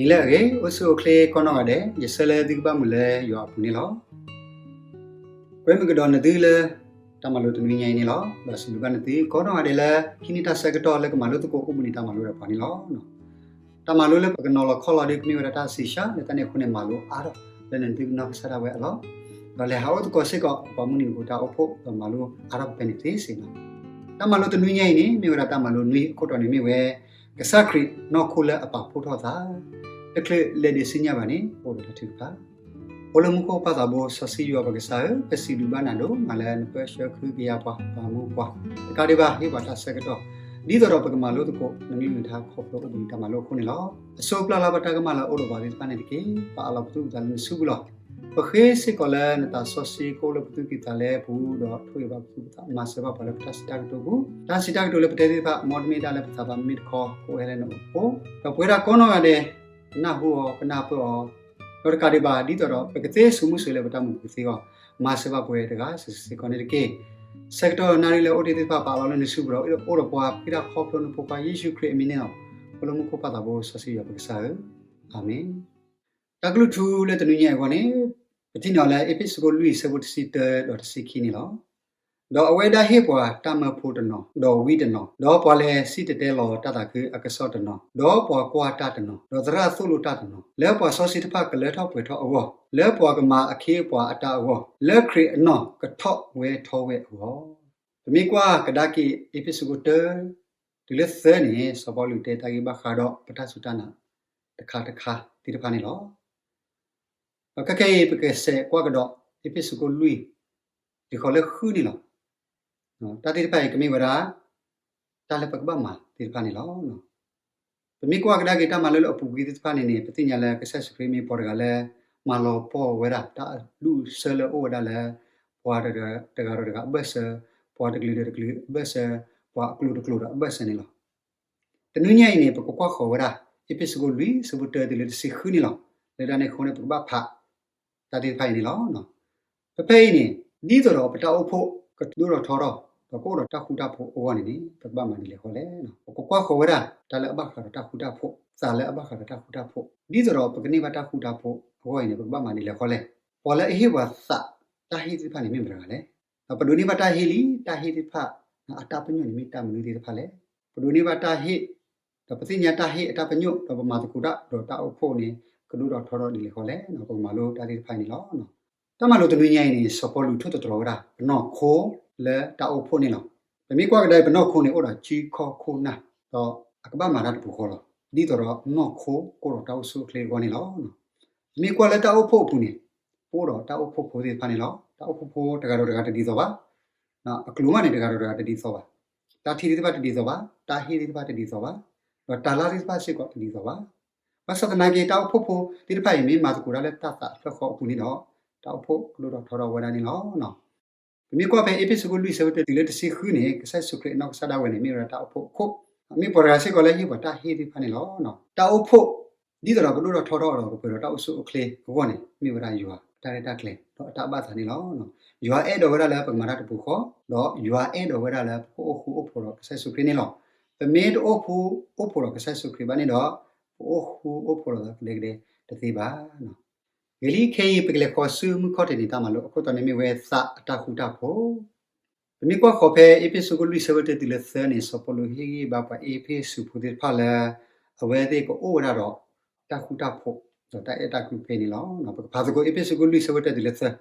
လၢအဂ့ၤ အိၣ်ဆူၣ်အိၣ်ချ့ကိးနီၢ်ဂၤဒဲး, ယဆၢလၢသုကဘၣ်မုာ်လၢယွၤအပူၤန့ၣ်လီၤ. ကွဲမုာ်ကဒီးနသုလၢ တၢ်မၤလိတနွံညါအံၤန့ၣ်လီၤ. ဒီးစံးဘျုးဘၣ်နသုကိးနီၢ်ဂၤဒဲးလၢ ဟံးန့ၢ်တၢ်ဆၢကတီၢ်လၢကမၤလိသကိးအိၣ်ဘှံးနံၤတၢ်မၤလိဒီးပှၤန့ၣ်လီၤ. တၢ်မၤလိလၢပကနီၤလီၤခီလီၤဒီး ကမ့ၢ်ဝဲဒၣ်တၢ်စံးဆၢလၢတၢ်န့ၣ်အဃိန့ၣ် မၤလိအါထီၣ်လၢနသုကနီၢ်ကစၢ်ဒၣ်ဝဲအလီၢ်, ဒီးလဲၤဟးအိၣ်သကိးစ့ၢ်ကီး ပှၤမုၢ်နံၤဖိတၢ်အိၣ်ဖှိၣ် ဒီးမၤလိအါထီၣ်ဖဲန့ၣ်သ့စ့ၢ်ကီး. တၢ်မၤလိတနွံညါအံၤန့ၣ် မ့ၢ်ဝဲဒၣ်တၢ်မၤလိနွံအခိၣ်တီန့ၣ်မ့ၢ်ဝဲ ကစၢ်ခရံာ်နီၢ်ခိလၢအပာ်ဖှိၣ်ထီၣ်သး တချုးလဲၤဒံးဆူညါဘၣ်န့ၣ် အိၣ်ဒီးတၢ်ထုကဖၣ်. အိၣ်လၢမူခိၣ်ပၢ်သးဘိစီဆှံယွၤပကစၢ်ဧၢ, ပစံးဘျုးဘၣ်နၤဒိၣ်မးလၢနပၢဆှၢကဟုကယာ်ပှၤဘၣ်မူပှၤ, တကးဒံးဘၣ် ဟ့ၣ်ပှၤတၢ်ဆၢကတီၢ် ဒ်သိးဒီးပကမၤလိသကိး နကလုၢ်နကထါခီဖျိအိၣ်ဘှံးနံၤတၢ်မၤလိအဃိန့ၣ်လီၤ. အဆိပျၢ်လၢပတၢ်ကမၣ်လၢအအိၣ်ဒီးပှၤသ့ၣ်တဖၣ်န့ၣ်တက့ၢ်. ပအးလီၤပသူၣ်ပသးလၢနစုပူၤလီၤ. ပဃ့စ့ၢ်ကီးလၢနသးစီဆှံကအိၣ်လၢပသူၣ်ကံၢ်သးလဲပူၤ, ဒီးထိၣ်ဂဲၤဘၣ်ပသူၣ်ပသး မၤစၢၤဘၣ်ပှၤလၢပတၢ်စံးတၢ်ကတိၤပူၤ, တၢ်စံးတၢ်ကတိၤလၢပတဲသ့ၣ်တဖၣ် မ်တမ့ၢ်ဒၣ်လၢပသးဘၣ် မ့ၢ်တခီ ကအိၣ်ဝဲလၢနအိၣ်ဖှိၣ်, ဒီးပဝဲဒၣ်ကိးနီၢ်ဂၤဒဲး ကနၢ်ဟူအီၤ ကနၢ်ပၢၢ်အီၤ, ဒီးတကးဒံးဘၣ် ဒ်သိးဒီး ပကသ့ဆိမိၣ်ဆိလၢပတၢ်မူပူၤသ့အဂီၢ်, မၤစၢၤဘၣ်ပှၤတဂၤစ့ၢ်ကီးန့ၣ်တက့ၢ်. ဆၢကတီၢ်နၣ်ရံၣ်လၢအိၣ်တ့ၢ်သ့ၣ်တဖၣ် ပအးလီၤလၢနစုပူၤ ဒီးအိၣ်ဒီးပှၤဖံးတၢ်ခီဖျိနဖိခွါယ့ၣ်ၡူးခရံာ်အမံၤန့ၣ်လီၤ. အိၣ်လၢမူခိၣ်ပၢ်သးဘိစီဆှံယွၤပကစၢ်ဧၢ, အၤမ့ၣ်. တၢ်ကလုၢ်ထူလၢတနွံညါအံၤအဂီၢ်န့ၣ် ပထံၣ်န့ၢ်အီၤလၢ အ့းဖ့းစူးခိၣ်လွံၢ် ဆၢဖိတဆံတၢဒီးတဆံခံန့ၣ်လီၤ. ဒီးအဝဲဒၣ်ဟ့ၣ်ပှၤတၢ်မၢဖိတနီၤ, ဒီးဝံတနီၤ, ဒီးပှၤလဲၤစံၣ်တဲၤတဲလီၤတၢ်သးခုအကစီၣ်တနီၤ, ဒီးပှၤကွၢ်တၢ်တနီၤ, ဒီးသရၣ်သိၣ်လိတၢ်တနီၤ, လၢပှၤစီဆှံတဖၣ်ကလၢထီၣ်ပှဲၤထီၣ်အဂီၢ်, လၢပှၤကမၤအခ့အပှၤအတၢ်အဂီၢ်, လၢခရံာ်အနီၢ်ကထီၣ်ဝဲထီဝဲအဂီၢ်. ပမ့ၢ်ကွၢ်ကဒါက့ၤ အ့းဖ့းစူးခိၣ်တၢ တုၤလၢသၢန့ၣ် စီၤပီလူးတဲတၢ်ဂ့ၢ်ဘၣ်ဃးဒီးပတၢ်စူၢ်တၢ်နာ်တခါတခါသ့ၣ်တဖၣ်န့ၣ်လီၤ. ဒီးခဲကနံၣ်အံၤ ပကဆဲးကွၢ်ကဒီး အ့းဖ့းစူးခိၣ်လွံၢ် တုၤဃီၤလၢဃုန့ၣ်လီၤ. တၢ်သ့ၣ်တဖၣ်အံၤ ကမ့ၢ်ဝဲဒၣ် တၢ်လၢပကဘၣ်မၤသ့ၣ်တဖၣ်န့ၣ်လီၤ. ပမ့ၢ်ကွၢ်ကဒါက့ၤတၢ်မၤလိလၢအပူၤကွံာ်သ့ၣ်တဖၣ်န့ၣ်န့ၣ် ပသ့ၣ်ညါလၢကစၢ်ယ့ၣ်ၡူးခရံာ်မ့ၢ်ပှၤတဂၤလၢ မၤလီၤပှီၢ်ဝဲဒၣ် တၢ်အဒူၣ်အဆၢလၢအအိၣ်ဝဲဒၣ်လၢ ပှၤတဂၤဒီးတဂၤအဘၢၣ်စၢၤ, ပှၤတကလုာ်ဒီးတကလုာ်အဘၢၣ်စၢၤ, ပှၤအကျိၤတကျိၤဒီးအဘၢၣ်စၢၤန့ၣ်လီၤ. တနွံညါအံၤန့ၣ် ပကကွၢ်ဃီၤဝဲဒၣ် အ့းဖ့းစူးခိၣ်လွံၢ် ဆၢဖိတၢတုၤလၢတဆံဃုန့ၣ်လီၤ. လၢတၢ်န့ၣ်အဃိန့ၣ် ပကဘၣ်ဖး တၢ်သ့ၣ်တဖၣ်အံၤန့ၣ်လီၤ. ဖဲဖဲအံၤန့ၣ် ဒ်သိးဒီးပတၢ်အိၣ်ဖှိၣ်ကဒိၣ်ထီၣ်ထီထီၣ် ဒီးကအိၣ်ဒီးတၢ်ဃူတၢ်ဖိးအဂီၢ်န့ၣ်န့ၣ် ပကဘၣ်မၤဒ်လဲၣ်ဃီလဲၣ်. ပကကွၢ်ဃီၤဝဲဒၣ် တၢ်လၢအဘၣ်ဃးဒီးတၢ်ဃူတၢ်ဖိး, သးလၢအဘၣ်ဃးဒီးတၢ်ဃူတၢ်ဖိး, ဒ်သိးဒီးပကန့ၢ်ဘၣ်တၢ်ဃူတၢ်ဖိးအဂီၢ်အံၤန့ၣ် ပကဘၣ်မၤဒ်လဲၣ်ဃီလဲၣ်. ပှၤလၢအဟ့ၣ်ပှၤသးတၢ်ဟ့ၣ်သ့ၣ်တဖၣ်န့ၣ် မ့ၢ်မတဂၤလဲၣ်. ဒီးပဒိးန့ၢ်ဘၣ်တၢ်ဟ့ၣ်လံ တၢ်ဟ့ၣ်သ့ၣ်တဖၣ် အတၢ်ပညိၣ်န့ၣ် မ့ၢ်တၢ်မနုၤသ့ၣ်တဖၣ်လဲၣ်. ပဒိးန့ၢ်ဘၣ်တၢ်ဟ့ၣ် ဒီးပသ့ၣ်ညါတၢ်ဟ့ၣ်အတၢ်ပညိၣ် ဒီးပမၤသကိးတၢ်ဒီးတၢ်အိၣ်ဖှိၣ်န့ၣ် ကဒိၣ်ထီၣ်ထီထီၣ်ဒ်လဲၣ်ဃီလဲၣ်. ပကမၤလိတၢ်သ့ၣ်တဖၣ်အံၤန့ၣ်လီၤ. တၢ်မၤလိတနွံညါအံၤန့ၣ် စီၤပီလူးထိၣ်သတြီၤဝဲဒၣ် ပနီၢ်ခိလၢတၢ်အိၣ်ဖှိၣ်န့ၣ်လီၤ. ပမ့ၢ်ကွၢ်ကဒါအံၤ ပနီၢ်ခိန့ၣ် အိၣ်ဒီးစုခီၣ်ခိၣ်နၢ်, ဒီးအကဘၣ်မၤတၢ်တပူၤဃီလီၤ. ဒ်သိးဒီးနီၢ်ခိကအိၣ်ဒီးတၢ်အိၣ်ဆူၣ်အိၣ်ချ့အဂီၢ်န့ၣ်လီၤ. ပမ့ၢ်ကွၢ်လၢတၢ်အိၣ်ဖှိၣ်အပူၤန့ၣ် ပအိၣ်ဒီးတၢ်အိၣ်ဖှိၣ်ဖိသ့ၣ်တဖၣ်န့ၣ်လီၤ. တၢ်အိၣ်ဖှိၣ်ဖိတဂၤဒီးတဂၤတဒ်သိးဘၣ်. အကျိၤမးန့ၣ် တဂၤဒီးတဂၤတဒ်သိးဘၣ်. တၢ်ထံၣ်သ့ၣ်တဖၣ်တဒ်သိးဘၣ်, တၢ်ဟ့ၣ်သ့ၣ်တဖၣ်တဒ်သိးဘၣ်, ဒီးတၢ်လၢ်သ့ၣ်တဖၣ်စ့ၢ်ကီးတဒ်သိးဘၣ်. ဘၣ်ဆၣ်သနာ်က့ တၢ်အိၣ်ဖှိၣ်ဖိသ့ၣ်တဖၣ်အံၤ မ့ၢ်မၤသကိးတၢ်လၢတၢ်သးအဖျၢၣ်ဃီအပူၤန့ၣ်ဒီး တၢ်အိၣ်ဖှိၣ်ဖိကဒိၣ်ထီၣ်ထီထီၣ်ဝဲဒၣ်န့ၣ်လီၤ. ပမ့ၢ်ကွၢ်ဖဲအ့းဖ့းစူးခိၣ်လွံၢ် ဆၢဖိတၢတုၤလၢတဆံဃုန့ၣ် ကစၢ်ယ့ၣ်ၡူးခရံာ်အနီၢ်ကစၢ်ဒၣ်ဝဲန့ၣ် မ့ၢ်ဝဲဒၣ်တၢ်အိၣ်ဖှိၣ်အခိၣ်, မ့ၢ်ပှၤတဂၤစ့ၢ်ကီးလၢဟ့ၣ်ပှၤတၢ်ဟ့ၣ်သ့ၣ်တဖၣ်န့ၣ်လီၤ. တၢ်အိၣ်ဖှိၣ် ဒ်သိးဒီးကဒိၣ်ထီၣ်ထီထီၣ်ဒီးကပှဲၤဒီးတၢ်အိၣ်ဆူၣ်အိၣ်ချ့အဂီၢ်န့ၣ် မ့ၢ်ဝဲဒၣ်ယွၤအတၢ်ရဲၣ်တၢ်ကျဲၤ ဒီးအတၢ်ဘၣ်သးန့ၣ်လီၤ. ယွၤအဲၣ်ဒိးဝဲဒၣ်လၢပကမၤတၢ်တပူၤဃီ, ဒီးယွၤအဲၣ်ဒိးဝဲဒၣ်လၢပကအိၣ်ဃူအိၣ်ဖိးဒီးကစၢ်ယ့ၣ်ၡူးခရံာ်န့ၣ်လီၤ. ပမ့ၢ်တအိၣ်ဃူအိၣ်ဖိးဒီးကစၢ်ယ့ၣ်ၡူးခရံာ်ဘၣ်န့ၣ်ဒီး ပအိၣ်ဃူအိၣ်ဖိးလိာ်သးကဒဲကဒဲတသ့ဘၣ်. ဂ့ၤလံ ခဲအံၤ ပကလဲၤဃီၤဆူမုၢ်ခီၣ်ထံးန့ၣ် တၢ်မၤလိအခိၣ်တီန့ၣ်မ့ၢ်ဝဲသးအတၢ်ဃူတၢ်ဖိး. ပမ့ၢ်ကွၢ်ဃီၤဖဲအ့းဖ့းစူးခိၣ်လွံၢ် ဆၢဖိတၢတုၤလၢသၢန့ၣ် စီၤပီလူးဟ့ၣ်ဂံၢ်ဘါပှၤအ့းဖ့းစူးဖိသ့ၣ်တဖၣ်လၢ အဝဲသ့ၣ်ကအိၣ်ဝဲဒၣ်ဒီးတၢ်ဃူတၢ်ဖိး ဒီးတၢ်အဲၣ်တၢ်ကွံဖဲန့ၣ်လီၤ. ပကဖးသကိးအ့းဖ့းစူးခိၣ်လွံၢ် ဆၢဖိတၢတုၤလၢသၢ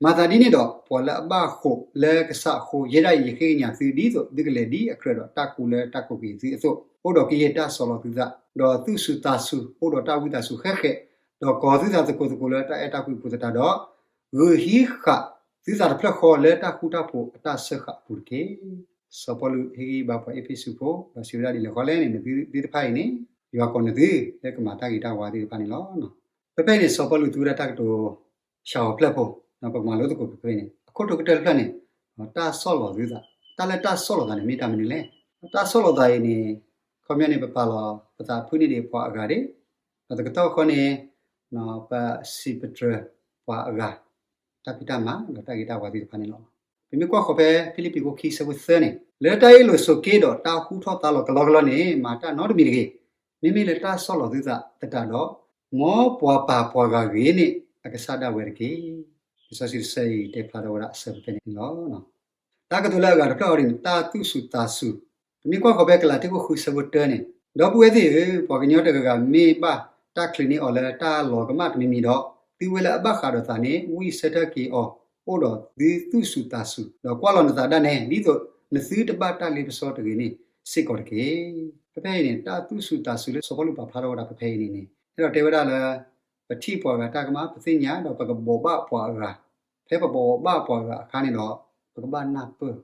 မၤသးဒ်န့ၣ်ဒီး ပှၤလၢအဘၣ်ဃိးလၢကစၢ်အဃိ, ယဲဒၣ်အံၤ ယဃ့ကညးသု ဒ်သိးသုကလဲၤဒ်အကြၢးဒီးတၢ်ကူလၢတၢ်ကူးက့ၤသုအသိး, အိၣ်ဒီးကယဲၢ်တၢ်ဆီၣ်လီၤသုသး, ဒီးသူၣ်စူၤသးစူၤ အိၣ်ဒီးတၢ်ဝံသးစူၤဃဲးဃဲး, ဒီးကီၤသုသးသကိးသကိးလၢတၢ်အဲၣ်တၢ်ကွံအပူၤသတးဒီး, ဂုာ်ဟံးဃာ်သုသးတဖျၢၣ်ဃီလၢတၢ်ဃူတၢ်ဖိးအတၢ်စၢဃာ်အပူၤတက့ၢ်. စီၤပီလူးဟ့ၣ်ဂံၢ်ဘါပှၤအ့းဖ့းစူးဖိ ဒီးစံးဝဲဒၣ်ဒ်လဲၣ်ဃီလဲၣ်န့ၣ် နသုသ့ၣ်တဖၣ်အံၤန့ၣ် ယွၤကိးနသုလၢကမၤတၢ်ဂ့ၤတၢ်ဝါသ့ၣ်တဖၣ်န့ၣ်လီၤ. ဖဲဖဲအံၤန့ၣ် စီၤပီလူးသူဝဲဒၣ်တၢ်ကတိၤ ဆၢအီၤဖျၢၣ်ဖိ, ပကမၤလိသကိးဖဲဖဲန့ၣ် အခိၣ်တီကတၢၢ်တဖျၢၣ်န့ၣ် တၢ်ဆီၣ်လီၤသုသး, တၢ်လၢတၢ်ဆီၣ်လီၤသးန့ၣ် မ့ၢ်တၢ်မနုၤလဲၣ်. တၢ်ဆီၣ်လီၤသးအံၤန့ၣ် ခီပညီန့ၣ် ပပာ်လီၤပသးဖုၣ်န့ၢ်ဒံးပှၤအဂၤဒၣ်, ဒီးတကတီၢ်ဃီန့ၣ် ပစံးပတြၢၤပှၤအဂၤ တၢ်ဖံးတၢ်မၤ ဒီးတၢ်ဂ့ၤတၢ်ဝါသ့ၣ်တဖၣ်န့ၣ်လီၤ. ပမ့ၢ်ကွၢ်ဃီၤဖဲ ဖံလံးပံးခိၣ်ခံ ဆၢဖိသၢန့ၣ်, လၢတၢ်အ့ၣ်လိာ်ဆိးက့ဒီးတၢ်ဟူထီၣ်သါလီၤကလီကလီန့ၣ် မၤတၢ်နီတမံၤတဂ့ၤ. မ့မ့ၢ်လၢတၢ်ဆီၣ်လီၤသုသးသတးဒီး, မ်ပှၤပာ်ပှၤဂၤဂ့ၤန့ၢ်အကစၢ်ဒၣ်ဝဲတက့ၢ်. လံာ်စီဆှံတဆၢအံၤတဲဖျါထီၣ်ဝဲဒၣ်အဆၢဖဲန့ၣ်လီၤ. တၢ်ကတိၤလၢအဂၤတဖျၢၣ်အံၤန့ၣ် တၢ်သူၣ်ဆူၣ်သးဆူၣ်, ပမ့ၢ်ကွၢ်ဃီၤဖဲကလၤတံ ခိၣ်ဃုဆၢဖိတၢန့ၣ်, ဒီပုၢ်ဝဲၢ်သ့ၣ်ဧၢ, ပှၤကညီတဂၤဂၤမ့ၢ်ဘၣ်တၢ်ချုးန့ၢ်အီၤလၢတၢ်လီၤကမၣ်တမံၤမံၤဒီး, သုဝဲလၢအဘၣ်ဃးဒီးသးန့ၣ် ဝံၣ်ဆၢထၢၣ်က့ၤအီၤ, အိၣ်ဒီးသုသူၣ်ဆူၣ်သးဆူၣ်, ဒီးကွၢ်လီၤနသးဒၣ်နဲ ဒ်သိးနသုတဘၣ်တၢ်လ့ပစီတဂ့ၤန့ၣ်စ့ၢ်ကီးတက့ၢ်. ဖဲဖဲအံၤန့ၣ် တၢ်သူၣ်ဆူၣ်သးဆူၣ်လၢစီၤပီလူးပာ်ဖျါထီၣ်ဝဲဒၣ်ဖဲဖဲအံၤန့ၣ်န့ၣ် အဲၣ်ဒိးတဲဝဲဒၣ်လၢ ပထံၣ်ပှၤဂၤတၢ်ကမၣ် ပသ့ၣ်ညါဒီးပကဘိးဘၣ်ပှၤအဂၤ, ဖဲပဘိးဘၣ်ပှၤအဂၤအခါန့ၣ်ဒီး ပကဘၣ်နၢ်ပၢၢ်,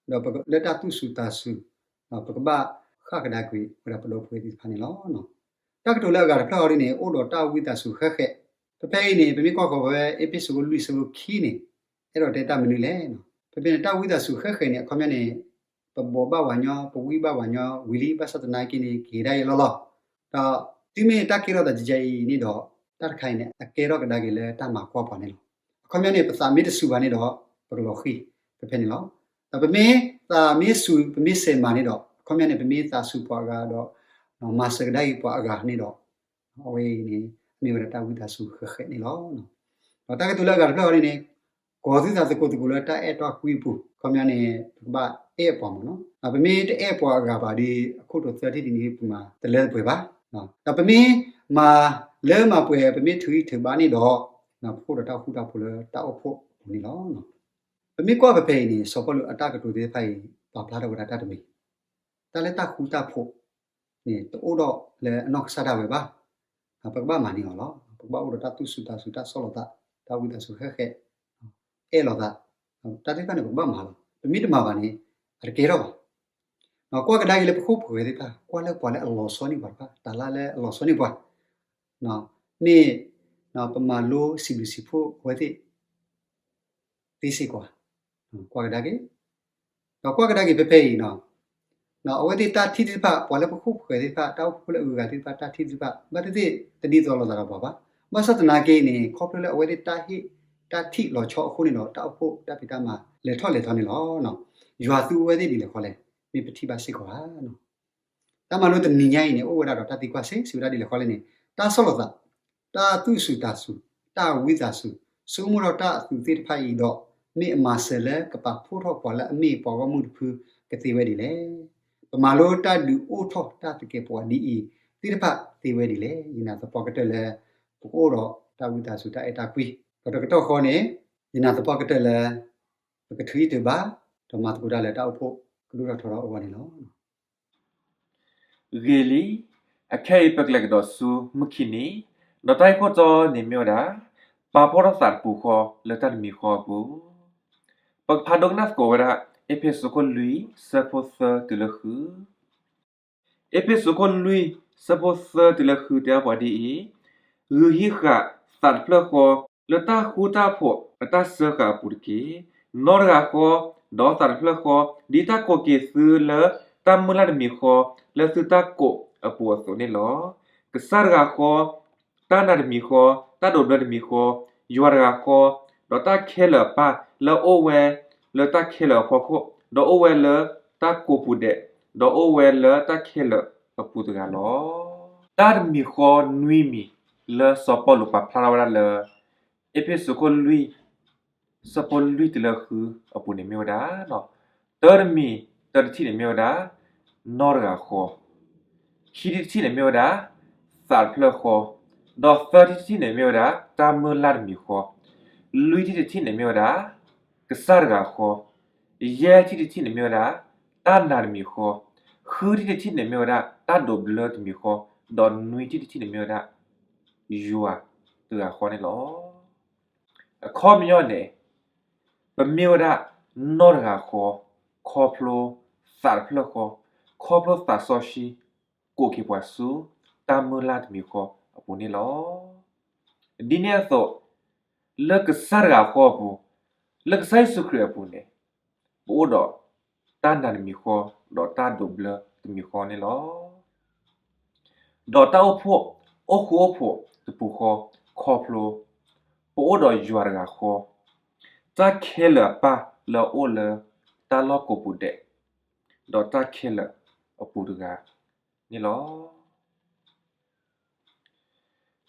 ဒီးပကလၢတၢ်သူၣ်ဆူၣ်သးဆူၣ်, ပကဘၣ်ဃၣ်ကဒါကွံာ်ဝဲဒၣ်ပဒီပုၢ်ဝဲၢ်သ့ၣ်တဖၣ်န့ၣ်လီၤ. တၢ်ကတိၤလၢအဂၤတဖျၢၣ်အံၤဒ်န့ၣ် အိၣ်ဒီးတၢ်ဝံသးစူၤဃဲးဃဲး, ဖဲဖဲအံၤန့ၣ် ပမ့ၢ်ကွၢ်ဃီၤဝဲ အ့းဖ့းစူး လွံၢ် ဆၢဖိခံန့ၣ် အဲၣ်ဒိးတဲတၢ်မနုၤလဲၣ်. ဖဲဖဲန့ၣ် တၢ်ဝံသးစူၤဃဲးဃဲးန့ၣ် အခီပညီန့ၣ် ပဘိးဘၣ်ပှၤညီ ပဝံဘၣ်ပှၤညီဝံၤလံ ဘၣ်ဆၣ်သနာ်က့န့ၣ် ကဟ့ၣ်ဒၣ်ယဲလီၤလီၤ. ဒီးတုၤမ့ၢ်တၢ်ကဲထီၣ်သးကဲကဲအံၤန့ၣ်ဒီး တၢ်တခါအံၤန့ၣ် အကဲထီၣ်ကဒါက့ၤလၢတၢ်မၤကွၢ်ပှၤန့ၣ်လီၤ. အခီပညီန့ၣ် ပသးမ့ၢ်တစူၤဘၣ်န့ၣ်ဒီး ပကလီၤဃံၤဖဲဖဲန့ၣ်လီၤ. ဒီးပမ့ၢ်သးမ့ၢ်စူၤ ပမ့ၢ်စဲးမၤန့ၣ်ဒီး အခီပညီန့ၣ် ပမ့ၢ်သးစူၤပှၤအဂၤဒီး မၤစၢၤကဒါက့ၤပှၤအဂၤန့ၣ်ဒီး အဝဲအံၤန့ၣ် မ့ၢ်ဝဲဒၣ်တၢ်ဝံသးစူၤဃဲးဃဲးန့ၣ်လီၤ. ဒီးတၢ်ကတိၤလၢအဂၤတဖျၢၣ်အံၤန့ၣ် ကီၤသုသးသကိးသကိးလၢတၢ်အဲၣ်တၢ်ကွံအပူၤ, အခီပညီန့ၣ် ပကဘၣ်အဲၣ်ပှၤမ့ၢ်နီၤ. ပမ့ၢ်တအဲၣ်ပှၤအဂၤဘၣ်ဒီး အခိၣ်တီသၢထံၣ်ဒ်န့ၣ် ပမၤတလၢတပှဲၤဘၣ်. ဒီးပမ့ၢ်မၤလၢမၤပှဲၤ ပမ့ၢ်ထုးအံၣ်ထုးဘါန့ၣ်ဒီး ပကအိၣ်ဒီးတၢ်ဃူတၢ်ဖိးလၢတၢ်အိၣ်ဖှိၣ်အပူၤန့ၣ်လီၤ. ပမ့ၢ်ကွၢ်ဖဲဖဲအံၤန့ၣ် စီၤပီလူးအတၢ်ကတိၤသ့ၣ်တဖၣ်အံၤ ပာ်ဖျါထီၣ်ဝဲဒၣ်တၢ်တမံၤ, တၢ်လၢတၢ်ဃူတၢ်ဖိးန့ၣ် တအိၣ်ဒီးလၢအနီၢ်ကစၢ်ဒၣ်ဝဲဘၣ်. ပကဘၣ်မၤန့ၢ်အီၤလီၤ. ပကဘၣ်အိၣ်ဒီးတၢ်သူၣ်ဆူၣ်သးဆူၣ် တၢ်ဆီၣ်လီၤသး, တၢ်ဝံသးစူၤဃဲးဃဲး, အဲၣ်လီၤသး, တၢ်သ့ၣ်တဖၣ်န့ၣ် ပကဘၣ်မၤလီၤ. ပမ့ၢ်တမၤဘၣ်န့ၣ် အတကဲထီၣ်ဘၣ်. ကွၢ်ကဒါက့ၤလၢပခိၣ်ပဃၢၤသ့ၣ်တဖၣ်, ကွၢ်လၢပှၤလၢအလီၤဆီန့ၢ်ပှၤတဖၣ်, တၢ်လၢလၢအလီၤဆီန့ၢ်ပှၤ, မ့ၢ်ပမၤလိစံးဘျုးစံးဖှိၣ်အဝဲသ့ၣ် သ့စ့ၢ်ကီးဧါ. ကွၢ်ကဒါက့ၤ, ဒီးကွၢ်ကဒါက့ၤဖဲဖဲအံၤ, အဝဲသ့ၣ်တၢ်ထံၣ်သ့ၣ်တဖၣ်, ပှၤလၢပခိၣ်ပဃၢၤသ့ၣ်တဖၣ်, တၢ်အိၣ်ဖှိၣ်လၢအဂုၤအဂၤသ့ၣ်တဖၣ် တၢ်ထံၣ်သ့ၣ်တဖၣ် ဘၣ်သ့ၣ်သ့ၣ်တဒ်သိးလိာ်သးဒီးပှၤဘၣ်. ဘၣ်ဆၣ်သနာ်က့န့ၣ် ခီဖျိလၢအဝဲသ့ၣ်တၢ်ဟ့ၣ်တၢ်ထံၣ်လီၤဆီအဃိန့ၣ်ဒီး တၢ်အိၣ်ဖှိၣ်တၢ်ဖံးတၢ်မၤလဲၤထီၣ်လဲၤထီန့ၣ်လီၤ. ယွၤသူအဝဲသ့ၣ်ဒ်လဲၣ်ဃီလဲၣ်, မ့ၢ်ပထံၣ်ဘၣ်စ့ၢ်ကီးဧါ. တၢ်မၤလိတနံၤညါအံၤန့ၣ် အိၣ်ဝဲဒၣ်ဒီးတၢ်သံကွၢ်စ့ၢ် စံးဝဲဒၣ်ဒ်လဲၣ်ဃီလဲၣ်န့ၣ်, တၢ်ဆီၣ်လီၤသး, တၢ်သူၣ်ဆူၣ်သးဆူၣ်, တၢ်ဝံသးစူၤ, ဆိကမိၣ်ထီၣ်တၢ်အသူးသ့ၣ်တဖၣ်အံၤဒီး မ့ၢ်အမၤစၢၤလၢကပာ်ဖှိၣ်ထီၣ်ပှၤလၢအမ့ၢ်ပှၤဂီၢ်မုၢ်တဖုကသ့ဝဲဒ်လဲၣ်. ပမၤလိတၢ်ဒုးအိၣ်ထီၣ်တၢ်သကဲးပဝးဒ်အံၤသ့ၣ်တဖၣ်သ့ဝဲဒ်လဲၣ်. ယနာ်သပှၢ်ကတၢၢ်လၢ ပကအိၣ်ဒီးတၢ်ဝံသးစူၤတၢ်အဲၣ်တၢ်ကွံ, ဒီးတကတီၢ်ဃီန့ၣ် ယနာ်သပှၢ်ကတၢၢ်လၢ ပကထုးအံၣ်ထုးဘါ, ဒီးမၤသကိးတၢ်လၢတၢ်အိၣ်ဖှိၣ်ကဒိၣ်ထီၣ်ထီထီၣ်အဂီၢ်န့ၣ်လီၤ. ဂ့ၤလံ, အခဲအံၤပကလဲၤကဒီးဆူမုၢ်ခံနံၤ, ဒီးတၢ်ဂ့ၢ်ခိၣ်တီန့ၣ်မ့ၢ်ဝဲဒၣ် ပာ်ဖှိၣ်ထီၣ်သးတပူၤဃီလၢတၢ်တမံၤဃီအပူၤ. ပကဖးဒိကနၣ်သကိးဝဲဒၣ် အ့းဖ့းစူးခိၣ်လွံၢ် ဆၢဖိသၢတုၤလၢဃု အ့းဖ့းစူးခိၣ်လွံၢ် ဆၢဖိသၢတုၤလၢဃု တဲဘၣ်ပှၤဒ်အံၤ, ဂုာ်ဟံးဃာ်သးတဖျၢၣ်ဃီ လၢတၢ်ဃူတၢ်ဖိးအတၢ်စၢဃာ်အပူၤတက့ၢ်. နီတဂၤဃီ ဒီးသးတဖျၢၣ်ဃီ ဒ်တၢ်ကိးက့ၤသုလၢတၢ်မုၢ်လၢ်တမံၤဃီ လၢသုတၢ်ကိးအပူၤအသိးန့ၣ်လီၤ. ကစၢ်တဂၤဃီ တၢ်နာ်တမံၤဃီ, တၢ်ဒိးဘျၢတမံၤဃီ, ယွၤတဂၤဃီ, ဒီးတၢ်ခဲလၢာ်အပၢ်လၢအအိၣ်ဝဲလၢတၢ်ခဲလၢာ်အဖီခိၣ်, ဒီးအိၣ်ဝဲလၢတၢ်ကိးပူၤဒဲး, ဒီးအိၣ်ဝဲလၢတၢ်ခဲလၢာ်အပူၤတဂၤလီၤ. တၢ်တမံၤဃီနွံမံၤလၢစီၤပီလူးပာ်ဖျါထီၣ်ဝဲဒၣ်လၢ အ့းဖ့းစူးခိၣ်လွံၢ် ဆၢဖိလွံၢ်တုၤလၢဃုအပူၤန့ၣ်မ့ၢ်ဝဲဒၣ်, တၢတမံၤတၢတထံၣ်န့ၣ်မ့ၢ်ဝဲဒၣ် နီတဂၤဃီ, ခံထံၣ်တထံၣ်န့ၣ်မ့ၢ်ဝဲဒၣ် သးတဖျၢၣ်ဃီ, ဒီးသၢထံၣ်တထံၣ်န့ၣ်မ့ၢ်ဝဲဒၣ် တၢ်မုၢ်လၢ်တမံၤဃီ, လွံၢ်ထံၣ်တထံၣ်န့ၣ်မ့ၢ်ဝဲဒၣ် ကစၢ်တဂၤဃီ, ယဲၢ်ထံၣ်တထံၣ်န့ၣ်မ့ၢ်ဝဲဒၣ် တၢ်နာ်တမံၤဃီ, ဃုထံၣ်တထံၣ်န့ၣ်မ့ၢ်ဝဲဒၣ် တၢ်ဒိးဘျၢတမံၤဃီ, ဒီးနွံထံၣ်တထံၣ်န့ၣ်မ့ၢ်ဝဲဒၣ် ယွၤတဂၤဃီန့ၣ်လီၤ. အခီပညီန့ၣ် ပမ့ၢ်ဝဲဒၣ်နီၢ်တဂၤဃီ ခီဖျိသးတဖျၢၣ်ဃီ, ခီဖျိသးစီဆှံ ကိးက့ၤပှၤဆူတၢ်မုၢ်လၢ်တမံၤဃီအပူၤန့ၣ်လီၤ. ဒ်န့ၣ်အသိး လၢကစၢ်တဂၤဃီအပူၤ, လၢကစၢ်ယ့ၣ်ၡူးခရံာ်အပူၤန့ၣ် ပအိၣ်ဒီးတၢ်နာ်တမံၤဃီ ဒီးတၢ်ဒိးဘျၢတမံၤဃီန့ၣ်လီၤ. ဒီးတၢ်အိၣ်ဖှိၣ်အိၣ်ဃူအိၣ်ဖိးတပူၤဃီ ခီဖျိ ပအိၣ်ဒီးယွၤတဂၤဃီ, တၢ်ခဲလၢာ်အပၢ်လၢအအိၣ်လၢတၢ်လီၢ်ကိးပူၤဒဲး, ဒီးတၢ်ခဲလၢာ်အပူၤတဂၤန့ၣ်လီၤ.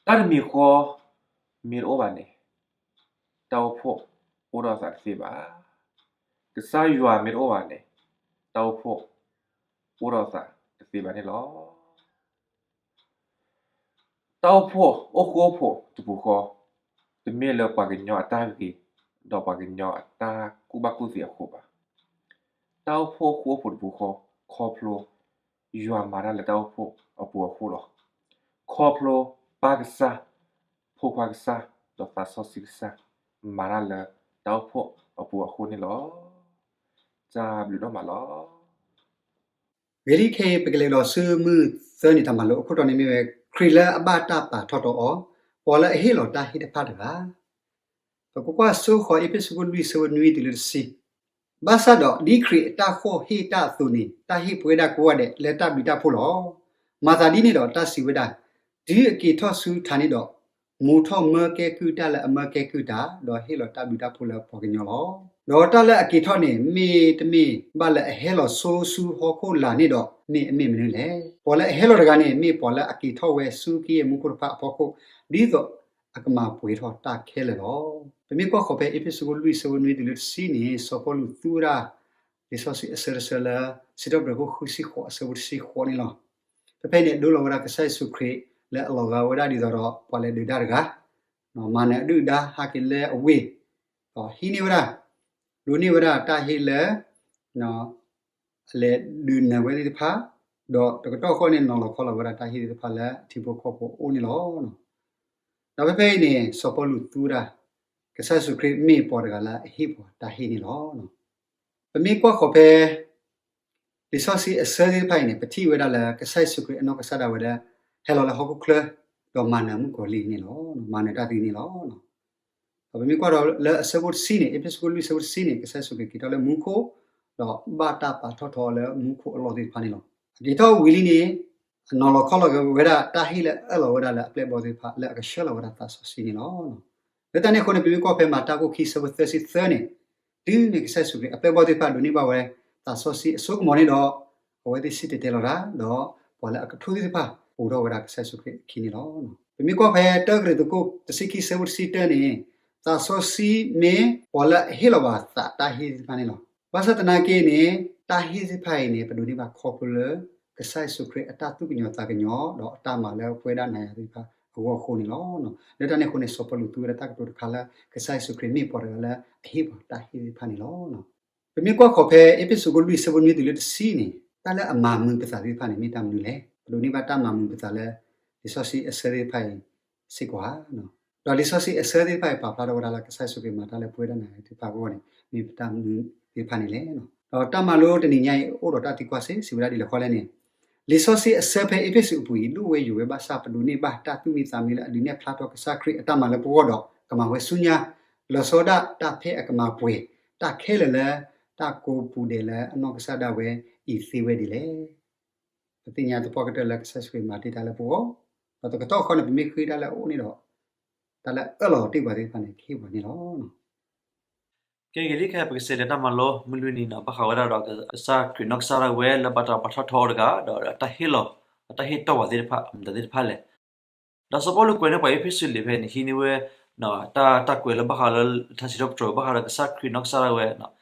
တၢ်တမံၤဃီမ့ၢ်တအိၣ်ဘၣ်န့ၣ်, တၢ်အိၣ်ဖှိၣ်အိၣ်ဒီးသးတသ့ဘၣ်. ကစၢ်ယွၤမ့ၢ်တအိၣ်ဘၣ်န့ၣ်, တၢ်အိၣ်ဖှိၣ်အိၣ်ဒီးသးတသ့ဘၣ်န့ၣ်လီၤ. တၢ်အိၣ်ဖှိၣ်အိၣ်ဃူအိၣ်ဖိးတပူၤဃီ, တမ့ၢ်လၢပှၤကညီအတၢ်ဂ့ၤ, ဒီးပှၤကညီအတၢ်ကူၣ်ဘၣ်ကူၣ်သ့အဃိဘၣ်. တၢ်အိၣ်ဖှိၣ်အိၣ်ဃူအိၣ်ဖိးတပူၤဃီ, ခီဖျိယွၤမၤတၢ်လၢတၢ်အိၣ်ဖှိၣ်အပူၤအဃိလီၤ. ခီဖျိပၢ်ကစၢ်, ဖိခွါကစၢ်, ဒီးသးစီဆှံကစၢ်, မၤတၢ်လၢတၢ်အိၣ်ဖှိၣ်အပူၤအဃိန့ၣ်လီၤ. တၢ်ဘျုးဒိၣ်မးလီၤ. ဂ့ၤလံခဲအံၤ ပကလဲၤဒီးဆူမုၢ်သၢနံၤတၢ်မၤလိအခိၣ်တီန့ၣ်မ့ၢ်ဝဲ ခရံာ်လၢအဘၣ်တၢ်ပာ်ထီၣ်ထီအီၤ, ပှၤလၢအဟ့ၣ်လီၤတၢ်ဟ့ၣ်တဖၣ်တဂၤ. ပကကွၢ်စိဃီၤအ့းဖ့းစူးခိၣ်လွံၢ်ဆၢဖိနွံတုၤလၢတဆံ. ဘၣ်ဆၣ်ဒီးဒ်ခရံာ်အတၢ်ဃိၣ်ဟ့ၣ်တၢ်အသိးန့ၣ် တၢ်ဟ့ၣ်ပဝဲဒၣ်ကိးဂၤဒဲးလၢတၢ်ဘျုးတၢ်ဖှိၣ်လီၤ. မၤသးဒ်န့ၣ်ဒီးတၢ်စံးဝဲဒၣ်, တုၤအက့ၤထီၣ်ဆူထးန့ၣ်ဒီး, မူထီၣ်မၢကဲကုၢ်တၢ်လၢအမၢကဲကုၢ်တၢ်, ဒီးဟ့ၣ်လီၤတၢ်ဘျုးတၢ်ဖှိၣ်လၢပှၤကညီလီၤ. ဒီးတၢ်လၢအက့ၤထီၣ်န့ၣ် မ့တမ့ၢ်ဘၣ်လၢအဟဲလီၤဆိဆူဟီၣ်ခိၣ်လာ်န့ၣ်ဒီး မ့ၢ်အမ့ၢ်မနုၤလဲၣ်. ပှၤလၢအဟဲလီၤတဂၤန့ၣ် မ့ၢ်ပှၤလၢအက့ၤထီၣ်ဝဲဆူက့ယဲၢ်မူခိၣ်တဖၣ်အဖီခိၣ်, ဒ်သိးအကမၤပှဲၤထီၣ်တၢ်ခဲလၢာ်လီၤ. ပမ့ၢ်ကွၢ်ဃီၤဖဲအ့းဖ့းစူးခိၣ်လွံၢ်ဆၢဖိနွံတုၤလၢတဆံန့ၣ် စီၤပီလူးသူဝဲဒၣ် လံာ်စီဆှံအဆၢတဆၢလၢ စံးထီၣ်ပတြၢၤခိၣ်ဃုဆံဃိးအဆၢဖိတဆံဃိးန့ၣ်လီၤ. ဖဲဖဲအံၤန့ၣ် ဒိလီၤဝဲဒၣ်ကစၢ်ယ့ၣ်ၡူးခရံာ်လၢအလီၤဂာ်ဝဲဒၣ်ဒ်သိးဒီး ပှၤလဲၤဒုးဒါတဂၤ, မၤနၢၤအဒုၣ်အဒါဟဲက့ၤလၢအဝ့ၢ်, ဒီးဟံးန့ၢ်ဝဲဒၣ်, ဒိးန့ၢ်ဝဲဒၣ်တၢ်ဟ့ၣ်လၢ အလဲၤဒုးနၢၤဝဲသ့ၣ်တဖၣ်, ဒီးတကတီၢ်ဃီန့ၣ် နီၤလီၤခီလီၤဝဲဒၣ်တၢ်ဟ့ၣ်သ့ၣ်တဖၣ်လၢအထံဖိကီၢ်ဖိအအိၣ်န့ၣ်လီၤ. ဒီးဖဲဖဲအံၤန့ၣ် စီၤပီလူးသူဝဲဒၣ် ကစၢ်ယ့ၣ်ၡူးခရံာ်မ့ၢ်ပှၤတဂၤလၢအဟ့ၣ်ပှၤတၢ်ဟ့ၣ်န့ၣ်လီၤ. ပမ့ၢ်ကွၢ်ဃီၤဖဲ လံာ်စီဆှံအဆၢသ့ၣ်တဖၣ်အံၤန့ၣ် ပထံၣ်ဝဲဒၣ်လၢကစၢ်ယ့ၣ်ၡူးခရံာ်အနီၢ်ကစၢ်ဒၣ်ဝဲလၢ ဟဲလီၤလၢဟီၣ်ခိၣ်ချၢ ဒီးမၤနၢၤမုၣ်ကီၤလံၢ်န့ၣ်လီၤ. မၤနၢၤတၢ်သံန့ၣ်လီၤ. ဒီးပမ့ၢ်ကွၢ်ဒီးလၢအဆၢဖိတဆံန့ၣ်, အ့းဖ့းစူးခိၣ်လွံၢ်ဆၢဖိတဆံန့ၣ်, ကစၢ်ယ့ၣ်ၡူးခရံာ်က့ၤထီၣ်လၢမူခိၣ်, ဒီးဘၣ်တၢ်ပာ်ထီၣ်ထီအီၤလၢမူခိၣ်အလီၢ်သ့ၣ်တဖၣ်န့ၣ်လီၤ. အက့ၤထီၣ်ဝံၤလံန့ၣ် အနီၤလီၤခီလီၤက့ၤဝဲဒၣ်တၢ်ဟ့ၣ်လၢအအၢၣ်လီၤဝဲဒၣ်လၢအပျဲၢ်အဘီၣ်သ့ၣ်တဖၣ်လၢအကဆှၢလီၤဝဲဒၣ်သးစီဆှံန့ၣ်လီၤ. လၢတၢ်န့ၣ်အဃိန့ၣ် ပမ့ၢ်ကွၢ်ဖဲမၤတၢ်ခိၣ်ခံဆၢဖိသၢဆံသၢန့ၣ်, တုၤမ့ၢ်ကစၢ်ယ့ၣ်ၡူးခရံာ်အပျဲၢ်အဘီၣ်သ့ၣ်တဖၣ်ဒိးန့ၢ်ဘၣ်ဝဲသးစီဆှံအစိကမီၤန့ၣ်ဒီး, အဝဲသ့ၣ်စံၣ်တဲၤတဲလီၤတၢ်, ဒီးပှၤလၢအကထိသ့ၣ်တဖၣ် အိးထီၣ်ဝဲဒၣ်ကစၢ်ယ့ၣ်ၡူးခရံာ်အခံန့ၣ်လီၤ. ပမ့ၢ်ကွၢ်ဖဲတၢကရံၣ်သူးခိၣ်တဆံခံဆၢဖိတဆံတၢန့ၣ်, သးစီဆှံမ့ၢ်ပှၤလၢအဟ့ၣ်လီၤဘၣ်သးတၢ်ဟ့ၣ်သ့ၣ်တဖၣ်န့ၣ်လီၤ. ဘၣ်ဆၣ်သနာ်က့န့ၣ်, တၢ်ဟ့ၣ်သ့ၣ်တဖၣ်အံၤန့ၣ် ပဒိးန့ၢ်ဘၣ်ခီဖျိလၢ ကစၢ်ယ့ၣ်ၡူးခရံာ်အတၢ်သူၣ်ကညီၤသးကညီၤ ဒီးအတၢ်မၤလၢပဝဲဒၣ်နၤယၤသ့ၣ်တဖၣ်အဂီၢ်အဃိန့ၣ်လီၤ. လၢတၢ်န့ၣ်အဃိန့ၣ် စီၤပီလူးသူဝဲဒၣ်တၢ်ကတိၤတခါလၢ ကစၢ်ယ့ၣ်ၡူးခရံာ်မ့ၢ်ပှၤတဂၤလၢအဟ့ၣ်ပှၤတၢ်ဟ့ၣ်သ့ၣ်တဖၣ်န့ၣ်လီၤ. ပမ့ၢ်ကွၢ်ဃီၤဖဲအ့းဖ့းစူးခိၣ်လွံၢ်ဆၢဖိနွံတုၤလၢတဆံန့ၣ်, တၢ်လၢအမၤမုာ်ပသးသ့ၣ်တဖၣ်န့ၣ် မ့ၢ်တၢ်မနုၤလဲၣ်. ပဒိးန့ၢ်ဘၣ်တၢ်မၤမုာ်ပသးလၢ လံာ်စီဆှံအဆၢသ့ၣ်တဖၣ်အံၤစ့ၢ်ကီးဧါ. ဒီးလံာ်စီဆှံအဆၢသ့ၣ်တဖၣ်အံၤ ပာ်ဖျါထီၣ်ဝဲဒၣ်လၢကစၢ်ယ့ၣ်ၡူးခရံာ်မၤတၢ်လၢပဝဲဒၣ်နၤယၤသ့ၣ်တဖၣ်အဂီၢ်န့ၣ် မ့ၢ်ပတၢ်မနုၤသ့ၣ်တဖၣ်န့ၣ်လဲၣ်. ဒီးတၢ်မၤလိတနံၤညါအံၤ အိၣ်ဒီးတၢ်သံကွၢ်စ့ၢ် စံးဝဲဒၣ်ဒ်လဲၣ်ဃီလဲၣ်န့ၣ်, လံာ်စီဆှံအဆၢဖဲအ့းဖ့းစူးအပူၤအံၤ ဒိၣ်ဝဲယိာ်ဝဲဘၣ်ဆၣ် ပဒိးန့ၢ်ဘၣ်တၢ်သူၣ်မံသးမံလၢအဒုးနဲၣ်ဖျါထီၣ်ကစၢ်ခရံာ်အတၢ်မၤလၢပဂီၢ်ဒီး ကမၤဝဲဆူညါ လီၤဆီဒၣ်တၢ်ဖဲအကမၤပှဲၤ တၢ်ခဲလၢာ်လၢ တၢ်ကိးပူၤဒဲးလၢအနီၢ်ကစၢ်ဒၣ်ဝဲအံၤသ့ဝဲဒ်လဲၣ်. ပသ့ၣ်ညါသပှၢ်ကတၢၢ်လၢကစၢ်ယ့ၣ်ၡူးခရံာ်မၤတ့ၢ်တၢ်လၢပဂီၢ်, ဒီးတကတီၢ်ဃီန့ၣ် ပမ့ၢ်ဃ့တၢ်လၢအအိၣ်န့ၣ်ဒီး တၢ်လၢအအၢၣ်လီၤတ့ၢ်ပှၤသ့ၣ်တဖၣ်န့ၣ် ကဟ့ၣ်ပှၤန့ၣ်လီၤ. ကဲဂ့ၤလံခဲအံၤ ပကစးလဲၤတၢ်မၤလိမုၢ်လွံၢ်နံၤန့ၣ် ဘၣ်ဃးဝဲဒၣ်ဒီး ကစၢ်ခရံာ်နီၢ်ကစၢ်ဒၣ်ဝဲလၢဘၣ်တၢ်ပာ်ထီၣ်ထီအီၤတဂၤ ဒီးတၢ်ဟ့ၣ်လီၤ တၢ်ဟ့ၣ်တီၢ်ပှၤသ့ၣ်တဖၣ် မတၤသ့ၣ်တဖၣ်လဲၣ်. ဒီးစီၤပီလူးကွဲးန့ၢ်ပှၤအ့းဖ့းစူးလံာ်ဖဲန့ၣ် ဟံးန့ၢ်ဝဲ တၢ် တၢ်ကွဲးလၢဘၣ်ဃးလၢ ထါစံးထီၣ်ပတြၢၤ ဘၣ်ဃးဒီးကစၢ်ခရံာ်နီၢ်ကစၢ်ဒၣ်ဝဲ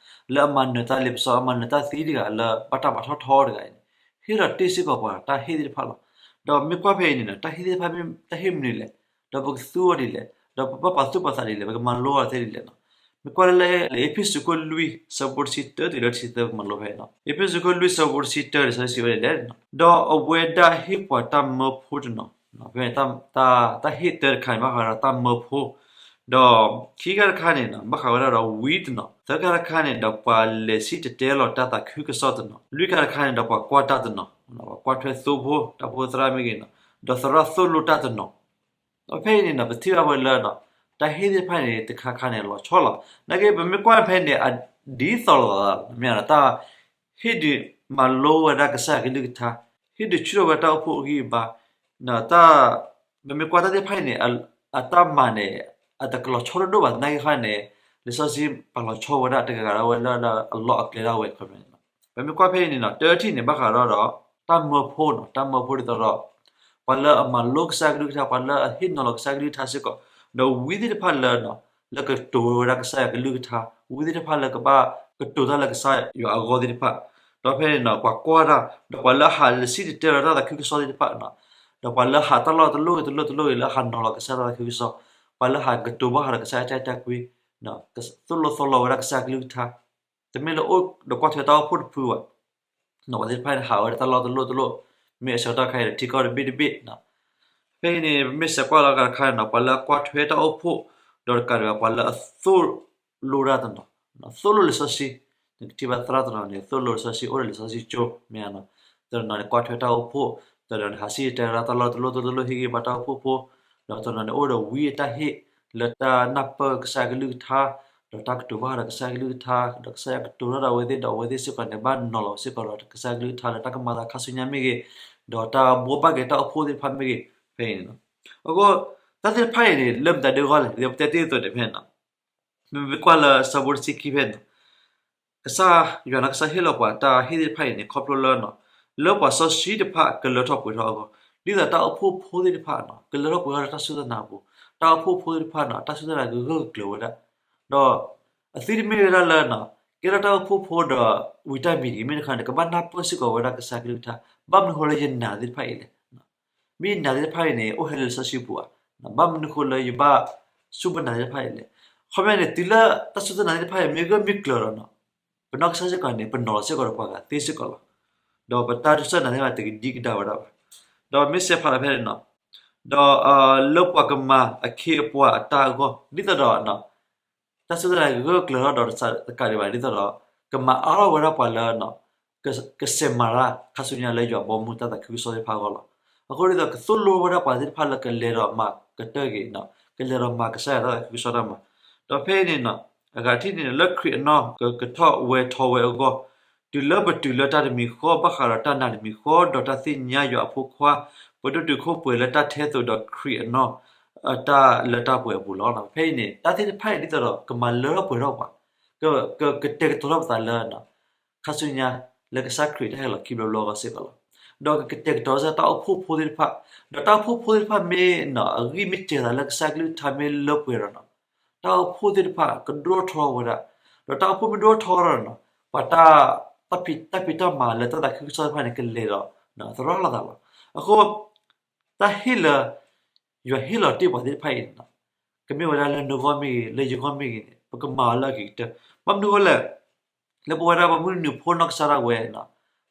လၢအမၤနၢၤတၢ်လ့ပစီ အမၤနၢၤတၢ်သံတဂၤလၢဘၣ်တၢ်ပာ်ထီၣ်ထီအီၤတဂၤအံၤန့ၣ် ဟ့ၣ်လီၤတ့ၢ်စ့ၢ်ကီးပှၤတၢ်ဟ့ၣ်သ့ၣ်တဖၣ်လီၤ. ဒီးမ့ၢ်ကွၢ်ဖဲအံၤန့ၣ် တၢ်ဟ့ၣ်သ့ၣ်တဖၣ်မ့ၢ် တၢ်ဟ့ၣ်မနုၤလဲၣ်, ဒီးပကသူအီၤဒ်လဲၣ်, ဒီးပဘၣ်ပာ်သူၣ်ပာ်သးဒ်လဲၣ်, ပကမၤလိအီၤသ့ဒ်လဲၣ်န့ၣ်. မ့ၢ်ကွၢ်လၢ လၢအ့းဖ့းစူးခိၣ်လွံၢ်ဆၢဖိတဆံတၢတုၤလၢတဆံသၢ ပကမၤလိဖဲန့ၣ်. အ့းဖ့းစူးခိၣ်လွံၢ်ဆၢဖိတဆံတၢန့ၣ် လံာ်စီဆှံစံးဝဲဒ်လဲၣ်, ဒီးအဝဲဒၣ်ဟ့ၣ်ပှၤတၢ်မၢဖိတနီၤ, ဖဲ တၢ်ဟ့ၣ်တၢတခါန့ၣ် ဘၣ်ဃးဒီးတၢ်မၢဖိ, ဒီးခံခါတခါန့ၣ် ဘၣ်ဃးဝဲဒၣ်ဒီးဝံတနီၤ, သၢခါတခါန့ၣ်ဒီး ပှၤလဲၤစံၣ်တဲၤတဲလီၤတၢ်သးခုကစီၣ်တနီၤ, လွံၢ်ခါတခါန့ၣ်ဒီး ပှၤကွၢ်တၢ်တနီၤ, ပှၤကွၢ်ထွဲသိဖိ တၢ်အိၣ်ဖှိၣ်သရၣ်မ့ၢ်ဂ့ၤန့ၣ်, ဒီးသရၣ်သိၣ်လိတၢ်တနီၤ. ဒီးဖဲအံၤန့ၣ်ဒီး ပထံၣ်ဘၣ်ဝဲလၢ တၢ်ဟ့ၣ်သ့ၣ်တဖၣ်န့ၣ် တခါခါန့ၣ် လီၤဆီလီၤ. နာ်က့ ပမ့ၢ်ကွၢ်ဖဲန့ၣ် အဒ်သိးလိာ်သး မ့ၢ်တၢ် ဟ့ၣ်ဒုးမၤလိဝဲဒၣ်ကစၢ်ယွၤကလုၢ်ကထါ, ဟ့ၣ်ဒုးဆူၣ်ထီၣ်ဝဲတၢ်အိၣ်ဖှိၣ်အဂံၢ်အဘါ, တၢ် ပမ့ၢ်ကွၢ်တၢ်သ့ၣ်တဖၣ်အံၤန့ၣ် အတၢ်မၤန့ၣ် အတကလီၤဆီတဒိၣ်ဘၣ် သနာ်က့ခါန့ၣ် လံာ်စီဆှံပာ်လီၤဆီဝဲဒၣ်တဂၤဂၤဒၣ်ဝဲလၢအလီၢ်အကျဲဒၣ်ဝဲန့ၣ်. ပမ့ၢ်ကွၢ်ဖဲအံၤန့ၣ် တၢထံၣ်န့ၣ် ဘၣ်ဃးဒီး တၢ်မၢဖိန့ၣ်, တၢ်မၢဖိဒ်သိးဒီး ပှၤလၢအမၤလိကစၢ်ယွၤကလုၢ်ကထါ, ပှၤလၢအဟ့ၣ်နီၤလီၤကစၢ်ယွၤကလုၢ်ကထါစ့ၢ်ကီး, ဒီးဝံသ့ၣ်တဖၣ်လၢ လၢကတိၤဝဲဒၣ်ကစၢ်ယွၤကလုၢ်ကထါ, ဝံသ့ၣ်တဖၣ်လၢကဘၣ်ကတိၤတၢ်လၢကစၢ်ယွၤအဂီၢ်သ့ၣ်တဖၣ်, ဒီးဖဲန့ၣ် ပှၤကွၢ်တၢ်, ဒီးပှၤလၢဟးလၢစံၣ်တဲၤတဲလီၤတၢ်သးခုကစီၣ်သ့ၣ်တဖၣ်, ဒီးပှၤလၢဟးတၢ်လီၢ်တလီၢ်ဂ့ၤတလီၢ်တလီၢ်ဂ့ၤလၢဟးနီၤလီၤကစၢ်တၢ်သးခုကစီၣ်, ပှၤလၢဟးကတိၤဘၣ်ဃးဒီးကစၢ်ယွၤတၢ်အဲၣ်တၢ်ကွံ, သိၣ်လိသီလိဝဲဒၣ်ကစၢ်ယွၤကလုၢ်ကထါ, တမ့ၢ်လၢအိၣ်ဒီးကွၢ်ထွဲတၢ်အိၣ်ဖှိၣ်တဖုဘၣ် ပှၤသ့ၣ်တဖၣ်န့ၣ် ဟးဝဲဒၣ်တၢ်လီၢ်တလီၢ်တလီၢ်, မ့ၢ်အဆၢကတီၢ်ခဲအံၤဒီးထံကီၢ်တဘ့ၣ်တဘ့ၣ်, ဖဲအံၤန့ၣ် ပမ့ၢ်ဆဲးကွၢ်လီၤဂာ်တခါန့ၣ် ပှၤလၢအကွၢ်ထွဲတၢ်အိၣ်ဖှိၣ်, ဒီးတကးဒံးဘၣ် ပှၤလၢအသိၣ်လိတၢ်တနီၤ, သိၣ်လိလံာ်စီဆှံ, နကထံၣ်ဘၣ်သရၣ်တနီၤန့ၣ် သိၣ်လိလံာ်စီဆှံ အိၣ်ဒီးလံာ်စီဆှံကၠိ, မ့ၢ်ဧါ, တနီၤန့ၣ်ကွၢ်ထွဲတၢ်အိၣ်ဖှိၣ်, တနီၤန့ၣ် ဟးစံၣ်တဲၤတဲလီၤတၢ်လီၢ်တလီၢ်တလီၢ် ဟ့ၣ်ဂံၢ်ဘါတၢ်အိၣ်ဖှိၣ်ဖိ, ဒီးတနီၤန့ၣ် အိၣ်ဒီးဝံအတၢ်ဟ့ၣ် လၢတၢ်နၢ်ပၢၢ်ကစၢ်ယွၤကလုၢ်ကထါ, ဒီးတၢ်ကတိၤဘၣ်ဃးဒီးကစၢ်ယွၤကလုၢ်ကထါ, ဒီးကစၢ်ယွၤကတိၤထီၣ်ဒီးအဝဲသ့ၣ် ဒီးအဝဲသ့ၣ်စ့ၢ်ကီးန့ၣ် ဘၣ်နီၤလီၤစ့ၢ်ကီးဒီးကစၢ်ယွၤကလုၢ်ကထါလၢတၢ်ကမၤအသးခါဆူညါမ့ၢ်ဂ့ၤ, ဒီးတၢ်ဘှီဘၣ်က့ၤတၢ်အိၣ်ဖှိၣ်သ့ၣ်တဖၣ်မ့ၢ်ဂ့ၤ, ဖဲအံၤန့ၣ်လီၤ. အဃိ တၢ်သ့ၣ်တဖၣ်အံၤန့ၣ် လၢမတၤဒ်အဂီၢ်လဲၣ်, ဒ်ပတဲတ့ၢ်အသိးန့ၣ် ဖဲန့ၣ်လီၤ. မ့မ့ၢ်ကွၢ်လၢဆၢဖိတဆံခံဖဲန့ၣ်လီၤ. ကစၢ်ယွၤန့ၣ် ကစၢ်ဟ့ၣ်လီၤပှၤတၢ်ဟ့ၣ်သ့ၣ်တဖၣ်အံၤန့ၣ် ခီဖျိလၢ လၢပှၤစီဆှံတဖၣ်ကလၢထီၣ်ပှဲၤထီၣ်အဂီၢ်, ဒ်သိးတၢ်အိၣ်ဖှိၣ်ဖိသ့ၣ်တဖၣ်န့ၣ် ကလၢထီၣ်ပှဲၤထီၣ်လၢတၢ်စူၢ်တၢ်နာ်အပူၤ, တၢ်အိၣ်ဖှိၣ်ဖိသ့ၣ်တဖၣ်န့ၣ် တၢ်စူၢ်တၢ်နာ်ကဂၢၢ်ကျၢၤဝဲဒၣ်, ဒီးအသုတမ့ၢ်ဝဲဒၣ်လၢ ကဲထီၣ်တၢ်အိၣ်ဖှိၣ်ဖိဒီးဝံၤတၢ်မံၤတဂ့ၤ, မ့ၢ်တခါန့ၣ် ကဘၣ်နၢ်ပၢၢ်စ့ၢ်ကီးဝဲဒၣ်ကစၢ်ကလုၢ်ကထါ, ဘၣ်မနုၤဃိလၢယနာ်သ့ၣ်တဖၣ်အံၤလဲၣ် မ့ၢ်ယနာ်သ့ၣ်တဖၣ်အံၤန့ၣ် အိၣ်ဟဲလၢလံာ်စီဆှံပူၤဧါ, ဘၣ်မနုၤဃိလၢယဘၣ်စူၢ်ဘၣ်နာ်သ့ၣ်တဖၣ်အံၤလဲၣ်. ခီပညီန့ၣ် တုၤလၢတၢ်စူၢ်တၢ်နာ်သ့ၣ်တဖၣ်အံၤ မ့ၢ်ဂၢၢ်မ့ၢ်ကျၢၤဒီး ပနီၢ်ကစၢ်စ့ၢ်ကီးန့ၣ် ပနီၤလီၤစ့ၢ်ကီးဒီးပှၤဂၤသ့စ့ၢ်ကီးလီၤ. ဒီးပတၢ်စူၢ်တၢ်နာ်သ့ၣ်တဖၣ်တကဒံကဒါဝဲဒၣ်ဘၣ်. ဒီးမ့ၢ်စဲးဖးလီၤဖဲန့ၣ်လီၤ. ဒီးလၢပှၤကမၤအခ့အပှၤအတၢ်အဂီၢ် ဒ်သိးဒီး တၢ်စူၢ်တၢ်နာ်ကဂၢၢ်ကျၢၤထီၣ်ဒီးတကးဒံးဘၣ် ဒ်သိးဒီး ကမၤအါထီၣ်ဝဲဒၣ်ပှၤလၢ ကစဲးမၤတၢ်ခါဆူညါလၢယွၤဘီမုၢ်တၢ်သးခုကစီၣ်သ့ၣ်တဖၣ်အဂီၢ်လီၤ. အဃိဒ်သိးကသိၣ်လိဝဲဒၣ်ပှၤသ့ၣ်တဖၣ်လၢကလဲၤဒီးမၤကတၢၢ်က့ၤ ကလဲၤဒီးမၤကစၢ်ယွၤတၢ်သးခုကစီၣ်တၢ်မၤ, ဒီးဖဲအံၤန့ၣ် အဂၤတထံၣ်န့ၣ် လၢခရံာ်အနီၢ်ကထီၣ်ဝဲထီဝဲအဂီၢ်, တုၤလၢပတုၤလၢတၢ်တမံၤဃီ ဘၣ်ဃးဒီးတၢ်နာ်တမံၤဃီ ဒီးတၢ်သ့ၣ်ညါယွၤအဖိခွါ, ပဒိၣ်တုာ်ခိၣ်ပှဲၤလၢတၢ်ထဲသိးဒီးခရံာ်အနီၢ် တၢ်လၢတၢ်ပှဲၤအပူၤလီၤ. ဖဲအံၤန့ၣ် တၢ်သ့ၣ်တဖၣ်အံၤဒ်သိးဒီး ကမၤလၢထီၣ်ပှဲၤထီၣ်ပှၤ, ကကတဲာ်ကတီၤထီၣ်ပသးလၢ ခါဆူညါ လၢကစၢ်ခရံာ်တၢ်ဟဲလီၤခံဘျီဘျီအဂီၢ်စ့ၢ်ကီးလီၤ. ဒီးကကတဲာ်ကတီၤစ့ၢ်တၢ်အိၣ်ဖှိၣ်ဖိသ့ၣ်တဖၣ်, ဒီးတၢ်အိၣ်ဖှိၣ်ဖိသ့ၣ်တဖၣ်မ့ၢ် အဂံၢ်မ့ၢ်စဲၤသးလၢကစၢ်ကလုၢ်ကထါမ့ၢ်လၢပှဲၤဒီး တၢ်အိၣ်ဖှိၣ်သ့ၣ်တဖၣ်ကဒိၣ်ထီၣ်ထီထီၣ်ဝဲဒၣ်, ဒီးတၢ်အိၣ်ဖှိၣ်မ့ၢ်ဒိၣ်ထီၣ်ထီထီၣ်ဒီး ပှၤတၢ် တၢ်ဖံးတၢ်မၤလၢတၢ်သးခုကစီၣ်တဖၣ်န့ၣ် ကလဲၤဒီးသရၣ်လိာ်သးလီၤ. အဃိ တၢ်ဟ့ၣ်လၢ ယွၤဟ့ၣ်လီၤတ့ၢ်ပှၤသ့ၣ်တဖၣ်အံၤန့ၣ် ကမ့ၢ်ဝဲဒၣ်လၢနဂီၢ်မ့ၢ်ဂ့ၤ လၢယဂီၢ်မ့ၢ်ဂ့ၤန့ၣ် ပကမၤအီၤလၢအဂ့ၤကတၢၢ်. ဘၣ်မနုၤအဃိလဲၣ်, လၢပဝဲဒၣ်ပှၤမုၢ်နုာ်ဖိနီၢ်ကစၢ်ဒၣ်ဝဲန့ၣ်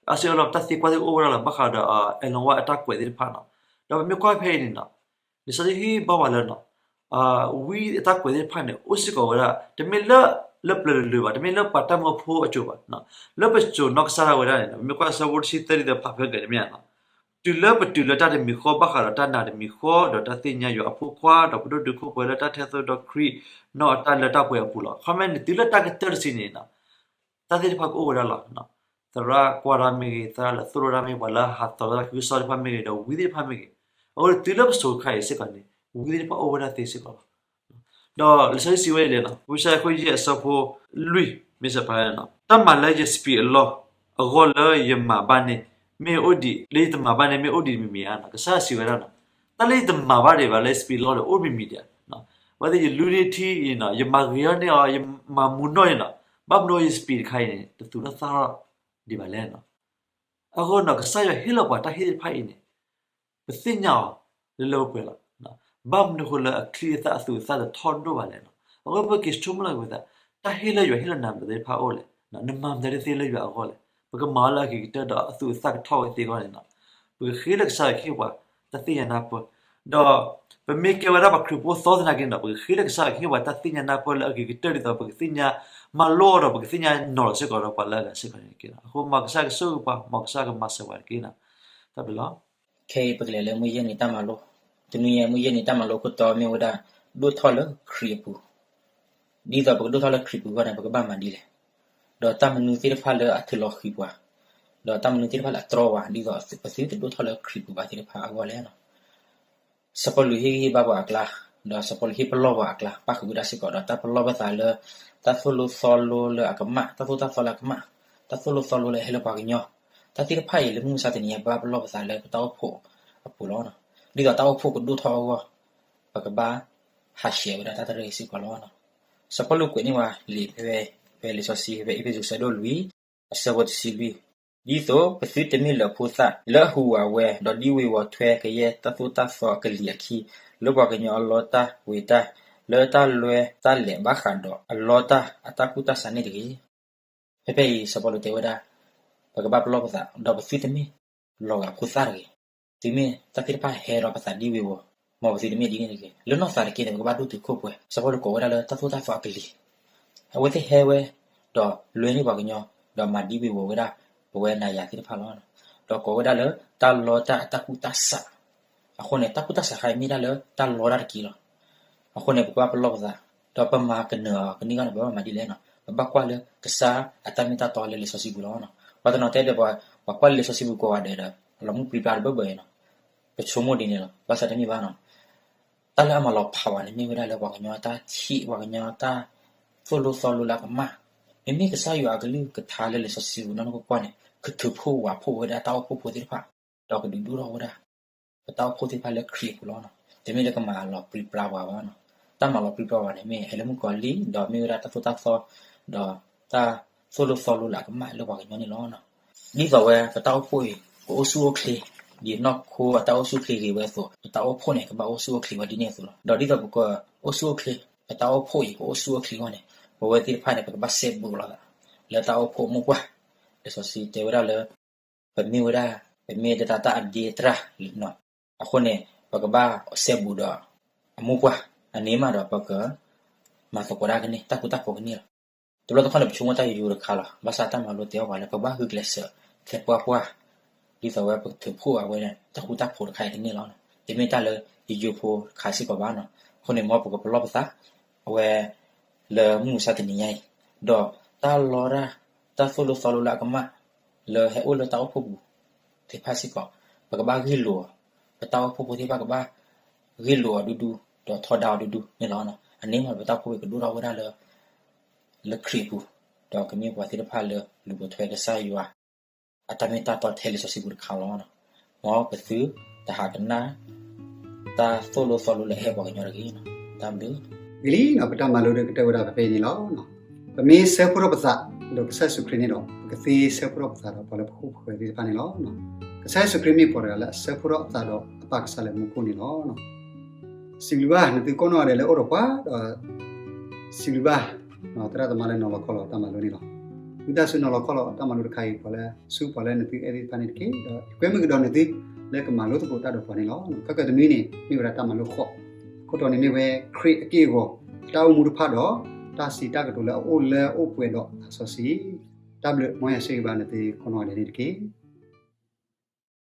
အါစုအါဘျီတၢ်သံကွၢ်သ့ၣ်အိၣ်ဝဲဒၣ်လီၤ ဘၣ်ဃးဒီး Ellen White အတၢ်ကွဲးသ့ၣ်တဖၣ်န့ၣ်, ဒီးပမ့ၢ်ကွၢ်ဖဲအံၤန့ၣ် လံာ်စီဆှံဟ့ၣ်ဘၣ်ပှၤလၢ ဝံအတၢ်ကွဲးသ့ၣ်တဖၣ်န့ၣ် အိၣ်စ့ၢ်ကီးဝဲဒၣ် တမ့ၢ်လၢ လၢပျၢၤတလၢာ်ဘၣ်, တမ့ၢ်လၢပှၤတၢ်မၢဖိအစိၤဘၣ်, လၢပစိၤနီၢ်ကစၢ်ဒၣ်ဝဲဒၣ်န့ၣ် ပမ့ၢ်ကွၢ်ဆၢဖိတဆံသၢဒ်သိးပာ်ဖဲကတမ့ၢ်ဧါ, တုၤလၢပတုၤလၢတၢ်တမံၤဃီ ဘၣ်ဃးဒီးတၢ်နာ်တမံၤဃီ ဒီးတၢ်သ့ၣ်ညါယွၤအဖိခွါ ဒီးပဒိၣ်တုာ်ခိၣ်ပှဲၤလၢတၢ်ထဲသိးဒီးခရံာ်နီၢ်အတၢ်လၢတၢ်ပှဲၤအပူၤလီၤ. ခီမ့ၢ်န့ၣ် တုၤလၢတၢ်ကတၢၢ်တဆံန့ၣ် တၢ်သ့ၣ်တဖၣ်ကအိၣ်ဝဲဒၣ်လီၤ. သရၣ်ကွၢ်တၢ်မ့ၢ်ဂ့ၤ, သရၣ်လၢသိၣ်လိတၢ်မ့ၢ်ဂ့ၤ, ပှၤလၢဟးသီတၢ်သးခုကစီၣ်တဖၣ်မ့ၢ်ဂ့ၤ, ဒီးဝံသ့ၣ်တဖၣ်မ့ၢ်ဂ့ၤ, အဃိတုၤလၢပစိၤခါအံၤစ့ၢ်ကီးန့ၣ် ဝံသ့ၣ်တဖၣ်အိၣ်ဝဲဒၣ်သ့စ့ၢ်ကီးလီၤ. ဒီးလံာ်စီဆှံစံးဝဲဒ်လဲၣ်, ဝံယၡါယၤအခိၣ်ယဲၢ်အဆၢဖိလွံၢ် မ့ၢ်စဲးဖးန့ၣ်, တၢ်မၤလၢယစပံးအလီၢ်အဂီၢ်လၢယမၤဘၣ်န့ၣ် မ့ၢ်အိၣ်ဒံး, လၢယတမၤဘၣ်န့ၣ် မ့ၢ်အိၣ်ဒံးတမံၤမံၤဧါ. ကစၢ်ယွၤစံးဝဲဒၣ်န့ၣ်, တၢ်လၢယတမၤဘၣ်ဒံးဘၣ်လၢယစပံးအလီၢ်န့ၣ် အိၣ်မံၤမံၤဒံးဧါ. အဝဲသ့ၣ်ယလူန့ၢ်ထံအံၤန့ၣ် ယမၤဂ့ၤထီၣ်န့ၢ်အီၤ, ယမၤမူနီၣ်အံၤန့ၣ်, ဘၣ်မနုၤယစပံးတခါအံၤန့ၣ် တသူၣ်ထီၣ်သၣ်ထီၣ်ဒံးဘၣ်လဲၣ်. အဃိန့ၣ် ကစၢ်ယွၤဟ့ၣ်လီၤပှၤတၢ်ဟ့ၣ်သ့ၣ်တဖၣ်အံၤန့ၣ် ပသ့ၣ်ညါအီၤလၢလၢပှဲၤပှဲၤလီၤ. ဘၣ်မနုၤဃိလၢအချံအသၣ်အသူၣ်အသၣ်တထီၣ်ဒိၣ်ဘၣ်လဲၣ်. အဃိပက့ၤဆိကမိၣ်လီၤက့ၤပသး, တၢ်ဟ့ၣ်လၢယွၤဟ့ၣ်လီၤနၤသ့ၣ်တဖၣ်အိၣ်လဲၣ်, နမၤမတၤတသ့လၢယွၤအဂီၢ်လဲၣ်, ပကမၤအီၤလၢအဂ့ၤကတၢၢ်ဒီးအသူၣ်အသၣ်ကထီၣ်ဝဲသ့အဂီၢ်န့ၣ်, ပကဃ့လၢကစၢ်ယွၤကဟ့ၣ်ပှၤတၢ်သ့ၣ်ညါနၢ်ပၢၢ်, ဒီးပမ့ၢ်ကဲဝဲဒၣ်ပှၤခရံာ်ဖိသီသနာ်က့န့ၣ် ပကဃ့လၢကစၢ်ယွၤကဟ့ၣ်ပှၤတၢ်သ့ၣ်ညါနၢ်ပၢၢ်လၢအဂ့ၤကတၢၢ်ဒ်သိး ပကသ့ၣ်ညါမၤလိအီၤဒီး ပကသ့ၣ်ညါနီၤလီၤစ့ၢ်ကီးဒီးပှၤလၢအဂၤစ့ၢ်ကီးန့ၣ်တက့ၢ်. အဃိမ်ကစၢ်ကဆိၣ်ဂ့ၤပှၤ, မ်ကစၢ်ကမၤစၢၤပှၤတက့ၢ်. တၢ်ဘျုးလီၤ. ခဲအံၤပကလဲၤလၢမုၢ်ယဲၢ်နံၤတၢ်မၤလိ, တနွံအံၤမုၢ်ယဲၢ်နံၤတၢ်မၤလိခိၣ်တီမ့ၢ်ဝဲဒၣ် ဒိၣ်ထီၣ်လၢခရံာ်အပူၤ, ဒ်သိးပကဒိၣ်ထီၣ်လၢခရံာ်ပူၤအဂီၢ်န့ၣ် ပကဘၣ်မၤဒ်လဲၣ်, ဒီးတၢ်မနုၤသ့ၣ်တဖၣ်လၢအထုးလီၤဃံၤပှၤ, ဒီးတၢ်မနုၤသ့ၣ်တဖၣ်လၢအတြီပှၤ ဒ်သိးပသုတဒိၣ်ထီၣ်လၢခရံာ်ပူၤဘၣ်သ့ၣ်တဖၣ်အဂီၢ်လဲၣ်. စီၤပီလူးဟ့ၣ်ဂံၢ်ဟ့ၣ်ဘါပှၤအကျါ, ဒီးစီၤပီလူးဟ့ၣ်ပလီၢ်ပှၤအကျါ ပၣ်ဃုာ်ဝဲဒၣ်စ့ၢ်ကီးဒီးတၢ်ပလီၢ်ပသးလၢ တၢ်သိၣ်လိသီလိလၢအကမၣ်, တၢ်သိၣ်တၢ်သီလၢအကမၣ်, တၢ်သိၣ်လိသီလိလၢအဟဲလၢပှၤကညီ, တၢ်သ့ၣ်တဖၣ်အံၤလၢမုၢ်မဆါတနံၤအံၤ ပဘၣ်ပလီၢ်ပသးလၢပတၢ်အိၣ်ဖှိၣ်အပူၤလီၤ. ဒ်သိးတၢ်အိၣ်ဖှိၣ်ကဒိၣ်ထီၣ်အဂီၢ်, ပကဘၣ်ဟးဆှဲးဝဲဒၣ်တၢ်တရၢၣ်အံၤစ့ၢ်ကီးလီၤ. စီၤပီလူးကွဲးန့ၢ်ဝဲလံာ်ဖဲ ဖဲလံာ်စီဆှံ ဖဲအ့းဖ့းစူး အဆၢဒိၣ်လွံၢ် အဆၢဖိတဆံလွံၢ်, ဒ်သိးပသုတမ့ၢ်လၢဖိသၣ် လၢအဟူးဝးဝဲ ဒီးဒံဝ့ၤဝီၤထွဲကယဲၢ်တၢ်သိၣ်တၢ်သီအကလံၤအခံ, လၢပှၤကညီအလီတၢ်ဝ့ၤတၢ်, လၢတၢ်လွဲတၢ်လဲၤဘၣ်ဃးဒီးအလီတၢ်အတၢ်ကူၣ်တၢ်ဆးန့ၣ်တဂ့ၤ. ဖဲဖဲအံၤ စီၤပီလူးတဲဝဲဒၣ် ပကဘၣ်ပလီၢ်ပသး ဒီးပသုတမ့ၢ်လီၤဂာ်ဖိသၣ်တဂ့ၤ. သုမ့ၢ်တၢ်သ့ၣ်တဖၣ်ဟဲဒီးပသးဒံဝ့ၤဝီၤ, မ်ပသုတမ့ၢ်ဒ်န့ၣ်တဂ့ၤ. လၢနီၢ်သးတက့ၢ်န့ၣ် ပကဘၣ်ဒိၣ်တုာ်ခိၣ်ပှဲၤ. စီၤပီလူးကိးဝဲဒၣ်လၢတၢ်သိၣ်တၢ်သီအကလံၤ, အဝဲသ့ၣ်ဟဲဝဲ ဒီးလွဲန့ၢ်ပှၤကညီ, ဒီးမၤဒံဝ့ၤဝီၤဝဲဒၣ် ပဝဲနၤယၤသ့ၣ်တဖၣ်လီၤ. ဒီးကိးဝဲဒၣ်လၢတၢ်လီတၢ်အတၢ်ကူၣ်တၢ်ဆး, အဃိန့ၣ် တၢ်ကူၣ်တၢ်ဆးခါအံၤမ့ၢ်ဒၣ်လၢတၢ်လီတၢ်တက့ၢ်လီၤ. အဃိန့ၣ် ပကဘၣ်ပလီၢ်ပသး, ဒီးပမၤကနၢၤအီၤကန့ၢ်ဂီၢ်န့ၣ် ပဘၣ်မၤဒ်လဲၣ်နီၤ, ပဘၣ်ကွၢ်လၢကစၢ်အတၢ်မ့ၢ်တၢ်တီလၢလံာ်စီဆှံပူၤလီၤ. ပှၤတနီၤတဲဒီး ပှၤကွၢ်လံာ်စီဆှံပူၤကိးဂၤဒဲးဒီး အလီၤမုၢ်ပြံပြါတဘၢဘၢအံၤနီၤ, ပဆိကမိၣ်ဒ်န့ၣ်လီၤ. ဘၣ်ဆၣ်တမ့ၢ်ဘၣ်နီၤ, တၢ်လၢအမၤလီၤဖးဝဲန့ၣ် မ့ၢ်ဝဲဒၣ်လၢပှၤကညီတၢ်ထံၣ် ပှၤကညီတၢ်သိၣ်လိသီလိလၢအကမၣ်, မ့မ့ၢ်ကစၢ်ယွၤအကလုၢ်ကထါလၢလံာ်စီဆှံပူၤနီၢ်နီၢ်ကီၢ်ကီၢ်န့ၣ် ကထုးဖှိၣ်ဝးဖှိၣ်ဝဲဒၣ်တၢ်အိၣ်ဖှိၣ်ဖိသ့ၣ်တဖၣ်, ဒီးကဒုးဒိၣ်ထီၣ်ဝဲဒၣ် ပတၢ်အိၣ်ဖှိၣ်သ့ၣ်တဖၣ်လၢခရံာ်အပူၤလီၤ. တမ့ၢ်လၢကမၤလီၤပြံပြါပှၤဘၣ်နီၤ, တၢ်မၤလီၤပြံပြါပှၤန့ၣ် မ့ၢ်ဟဲလၢမုၣ်ကီၤလံၢ် ဒီးမ့ၢ်ဝဲဒၣ်တၢ်သိၣ်တၢ်သီ ဒီးတၢ်သိၣ်လိသီလိလၢအကမၣ်လၢပှၤကညီန့ၣ်လီၤ. ဒ်သိးဝဲပတၢ်အိၣ်ဖှိၣ်အံၤ ကအိၣ်ဆူၣ်အိၣ်ချ့, ဒ်နီၢ်ခိအတၢ်အိၣ်ဆူၣ်အိၣ်ချ့ဂ့ၤဝဲအသိး ပတၢ်အိၣ်ဖှိၣ်န့ၣ် ကဘၣ်အိၣ်ဆူၣ်အိၣ်ချ့ဝဲဒ်န့ၣ်အသိးလီၤ. ဒီးဒ်သိးပကအိၣ်ဆူၣ်အိၣ်ချ့, ပတၢ်အိၣ်ဖှိၣ်အံၤကအိၣ်ဆူၣ်အိၣ်ချ့အဂီၢ်န့ၣ် ပဝဲသ့ၣ်တဖၣ်န့ၣ် ပကဘၣ်စဲဘူးလိာ်သး လၢတၢ်အိၣ်ဖှိၣ်အမိၢ်ပှၢ်, လံာ်စီဆှံတဲဝဲဒၣ်လၢ ပမ့ၢ်ဝဲဒၣ် ပမ့ၢ်ဒၣ်တၢ်အဒ့တြၢ်လံနီၤ. အဃိန့ၣ် ပကဘၣ်စဲဘူးဒီးအမိၢ်ပှၢ်, အန့ၣ်မးဒီးပက မၤသကိးတၢ်ကန့ၢ် တၢ်ဃူတၢ်ဖိးကန့ၢ်လီၤ. တဘျီတခီၣ်န့ၣ် ပဆိကမိၣ်တၢ်ယိယိတခါလီၤ. ဘၣ်ဆၣ်တၢ်မၤလိတဲအီၤပှၤလၢ ပကဘၣ်ဂုာ်ကျဲးစၢး ထဲပှၢ်ပှၢ်, ဒ်သိးဝဲပကထုးဖှိၣ်အဝဲ တၢ်ဃူတၢ်ဖိးတခါအံၤတန့ၢ်လီၤ. တမ့ၢ်တၢ်လၢယိယိဖိတခါစ့ၢ်ကီးဘၣ်နီၤ. အဃိန့ၣ် မ်ပကပလီၢ်ပသး အဝဲ လၢမုၢ်မဆါတနံၤညါအံၤ, ဒီးတၢ်လီတၢ်, တၢ်သိၣ်လိသီလိလၢအကမၣ် လၢဟဲအိၣ်လၢတၢ်အိၣ်ဖှိၣ်ပူၤသ့ၣ်တဖၣ်စ့ၢ်ကီး, ပကဘၣ်ဂ့ၢ်လိာ်အီၤ, ပတၢ်အိၣ်ဖှိၣ်ဖိသ့ၣ်တဖၣ်ကဘၣ်ဂ့ၢ်လိာ်အီၤဒူဒူ, ဒီးထီဒါအီၤဒူဒူန့ၣ်လီၤ. အန့ၣ်မးပတၢ်အိၣ်ဖှိၣ်ကဒိၣ်ထီၣ်ဝဲဒၣ်လၢ လၢခရံာ်ပူၤ, ဒီးကမ့ၢ်ပှၤသ့ၣ်တဖၣ်လၢလူၤပိာ်ထွဲကစၢ်ယွၤ အတၢ်မ့ၢ်တၢ်တီထဲလံာ်စီဆှံပူၤတခါလီၤ. မ်ပသုတဟးကနၣ် တၢ်သိၣ်လိသီလိလၢအဟဲပှၤကညီတဂ့ၤ. တၢ်ဘျုး ဂ့ၤလံနီၤ, ပတၢ်မၤလိဒီးကတၢၢ်ဝဲဒၣ်ဖဲဖဲအံၤန့ၣ်လီၤ. ပမ့ၢ်ဆၢဖှိၣ်ထီၣ်ပသး ဒီးကစၢ်ယ့ၣ်ၡူးခရံာ်န့ၣ်ဒီး ပကသ့ဆၢဖှိၣ်ထီၣ်ပသးဒီးပှၤလၢပဃိၣ်ပဃၢၤသ့ၣ်တဖၣ်န့ၣ်လီၤ. ကစၢ်ယ့ၣ်ၡူးခရံာ်မ့ၢ်ပှၤတဂၤလၢအဆၢဖှိၣ်ထီၣ်အသးဒီးအပၢ်ကစၢ်လၢမူခိၣ်န့ၣ်လီၤ. စံးဘျုးဘၣ်နသုကိးနီၢ်ဂၤဒဲးလၢအိၣ်ဒီးပှၤ, ဒီးစံးဘျုးဘၣ် သရၣ်သမါလၢနီၤလီၤခီလီၤတၢ်မၤလိန့ၣ်လီၤ. ဝံသးစူၤနီၤလီၤခီလီၤတၢ်မၤလိတခါအံၤ ပှၤလၢဆူပှၤလၢနသုအဲၣ်သ့ၣ်တဖၣ်န့ၣ်တက့ၢ်. ဒီးကွဲမုာ်ကဒီးနသုလၢကမၤလိသကိးတၢ်ဒီးပှၤန့ၣ်လီၤ. ခဲကနွံန့ၣ် မ့ၢ်ဝဲဒၣ်တၢ်မၤလိဃိး, အခိၣ်တီန့ၣ်မ့ၢ်ဝဲခရံာ်အက့ၢ်အဂီၤ, တၢ်အိၣ်မူတဖၣ်ဒီး တၢ်စံးတၢ်ကတိၤလၢအအိၣ်လၢအအိၣ်ပှဲၤဒီးသးစီဆှံ. တၢ်ဘျုး မ်ယွၤဆိၣ်ဂ့ၤဘၣ်နသုကိးနီၢ်ဂၤဒဲးန့ၣ်တက့ၢ်.